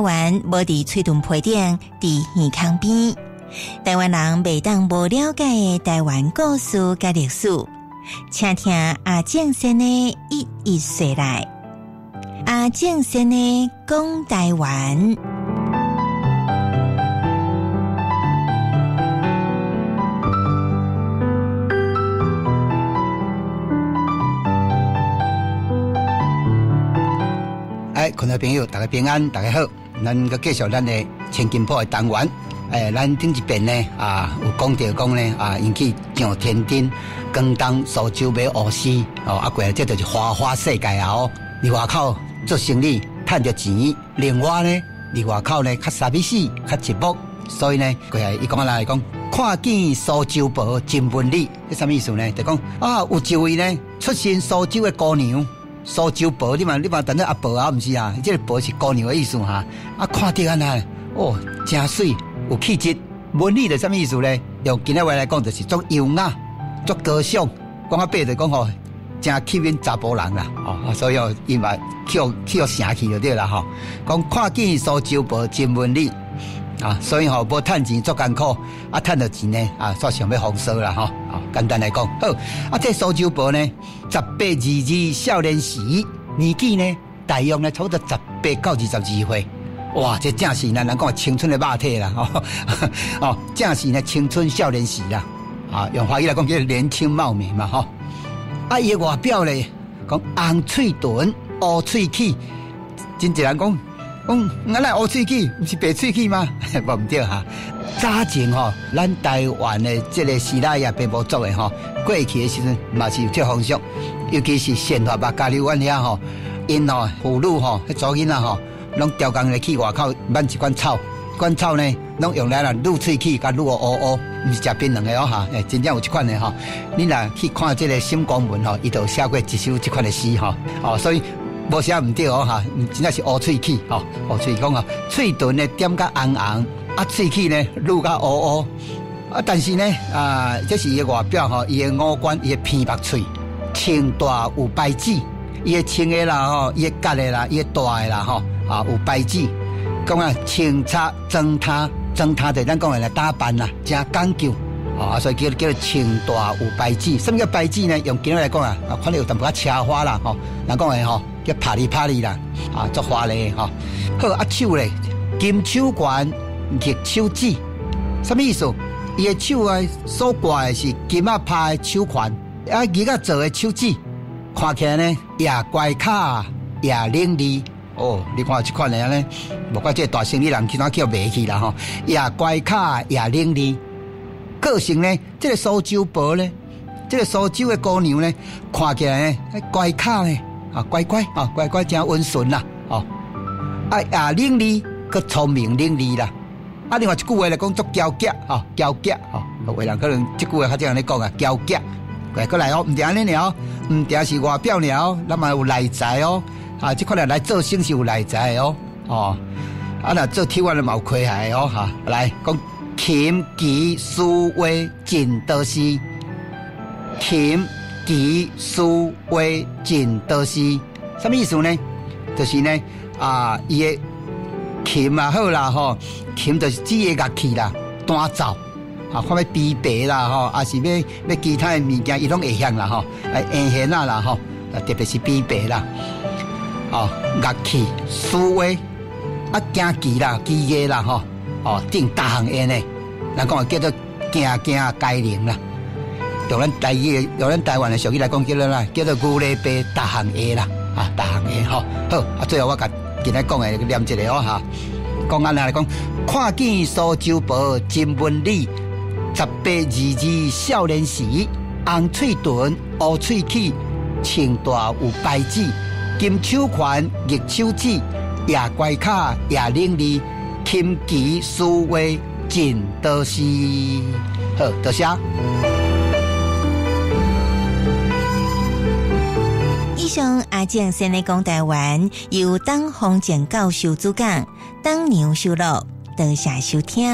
灣無佇喙唇皮頂，佇耳孔邊。台灣人袂當無了解的台灣故事佮歷史，請聽阿正先的一一說來。阿正先的講台灣。哎，觀眾朋友，大家平安，大家好。咱閣繼續咱的千金鋪的單元。哎，咱頂一遍呢，啊，有講著講呢，啊，𪜶去上天頂，廣東蘇州買烏絲，哦，啊，過來這就是花花世界啊！哦，佇外口做生意，趁著錢。另外呢，佇外口呢，較傻逼死，較寂寞，所以呢，過來伊講來講，看見蘇州婆真文理，這啥物意思呢？就講啊，有一位呢，出身蘇州的姑娘。蘇州婆，你嘛你嘛當做阿婆啊，毋是啊？這個婆是姑娘的意思哈。啊，看著按呢，哦，誠媠，有氣質。文理就啥物意思呢？用今仔話來講，就是足優雅、足高尚。講較白就講吼，誠吸引查埔人啦。哦，所以哦，伊嘛去予去予城去就對啦吼。講看見蘇州婆真文理啊，所以吼無趁錢足艱苦，啊，趁著錢呢啊，煞想欲風騷啦吼。啊，簡單來講，好啊，這蘇州婆呢，18、22少年時，年紀呢，大約呢，差不多18到22歲。哇，這正是咱人講青春的肉體啦，哦，正是呢青春少年時啦，啊，用華語來講叫年輕貌美嘛，吼。啊，伊的外表咧，講紅喙唇、烏喙齒，真濟人講，講啊哪會烏喙齒，毋是白喙齒嗎？無毋對哈。早前吼，咱台灣的這個時代也並無做的吼，過去的時陣嘛是有這風俗，尤其是善化吧、加利灣遐吼，𪜶吼婦女吼，彼查某囡仔吼，攏刁工咧去外口挽一管草，管草呢，攏用來啦攄喙齒，共攄予烏烏，毋是食檳榔的哦哈，欸，真正有這款的吼。你若去看這個沈光文吼，伊就寫過一首這款的詩吼，哦，所以無寫毋對哦哈，真正是烏喙齒吼，烏喙講啊，喙唇呢點甲紅紅。啊，喙齒呢，攄甲烏烏，啊，但是呢，啊，這是伊的外表吼，伊的五官，伊的鼻目喙，穿大有牌子，伊的穿的啦吼，伊的夾的啦，伊的大的啦吼，啊，有牌子，講啊，穿插裝他，裝他就咱講的來打扮啦，誠講究，啊，所以叫叫做穿大有牌子。什麼叫牌子呢？用今仔來講啊，啊，可能有淡薄仔奢華啦，吼，人講的吼，叫啪哩啪哩啦，啊，足華麗吼。好，啊，手咧，金手環。玉手指，啥物意思？伊的手啊，所掛的是金仔拍的手環，啊，玉仔做的手指，看起來呢，也乖巧，也伶俐。哦，你看這款的呢，無怪這個大生意人去哪去賣去啦吼，也乖巧，也伶俐。個性呢，這個蘇州婆呢，這個蘇州的姑娘呢，看起來呢，乖巧呢，啊，乖乖啊，乖乖，誠溫順啦，哦，啊，也伶俐，閣聰明伶俐啦。啊，另外一句話來講，足嬌嬌吼，嬌嬌吼，有的人可能這句話較這樣咧講啊，嬌嬌。來，閣來哦，毋定按呢爾哦，毋定是外表爾哦，咱嘛有內在哦。啊，這款人來做生是有內在的哦，哦。啊，若做鐵腕的嘛有開下的哦，哈。來講，琴棋書畫盡都是，琴棋書畫盡都是，啥物意思呢？就是呢，啊，伊的。琴也好啦吼，琴就是指的樂器啦，彈奏啊，看欲琵琶啦吼，抑是欲欲其他的物件，伊攏會曉啦吼，啊，弦仔啦吼，特別是琵琶啦，哦，樂器、書畫啊，行棋啦、棋藝啦吼，哦，頂逐項會呢，人講叫做行行皆靈啦，用咱台語，用咱台灣的俗語來講，叫做啥？叫做牛禮拜逐項會啦，啊，逐項會吼，好，啊，最後我共。今仔講的念一个哦哈，講按呢來講，看見蘇州婆真文理，18、22少年時，紅喙唇，烏喙齒，穿大有牌子，金手環，玉手指，也乖巧也伶俐，琴棋書畫盡都是。好，多謝。以上阿正先的講台灣，由董宏正教授主講，董娘收錄，多謝收聽。